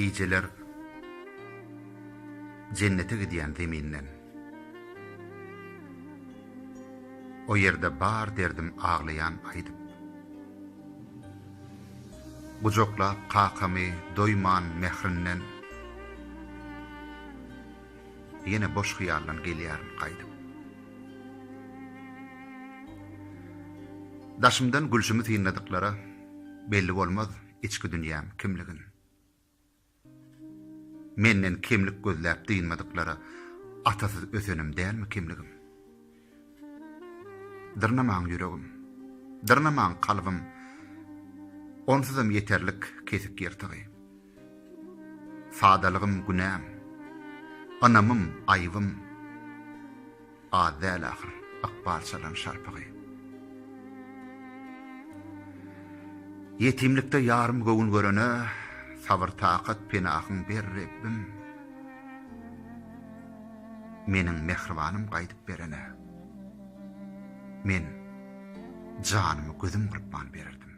Gijeler jennete gidýän zeminden. O ýerde bar derdim aglaýan aýdyp. Gujaklap kakamy doýman mährinden. Ýene boş hyýaldan gelýärin gaýdyp. Daşymdan gülşümi synladyklara belli bolmaz içki dünýäm kimligin. Menden kemlik gözläp dynmadyklara atasyz ösenim dälmi kemligim? Dyrnamaň ýüregim, dyrnamaň kalbym, Onsuzam ýeterlik kesik-ýyrtygy. Sadalygym günäm, ynamym aýbym, Az däl ahyr ykbal çalan şarpygy. Ýetimlikde ýarym göwün görene Sabyr-takat penahyň ber Rebbim. Meniň mähribanym gaýdyp berene Men janymy gözüm gyrpman bererdim.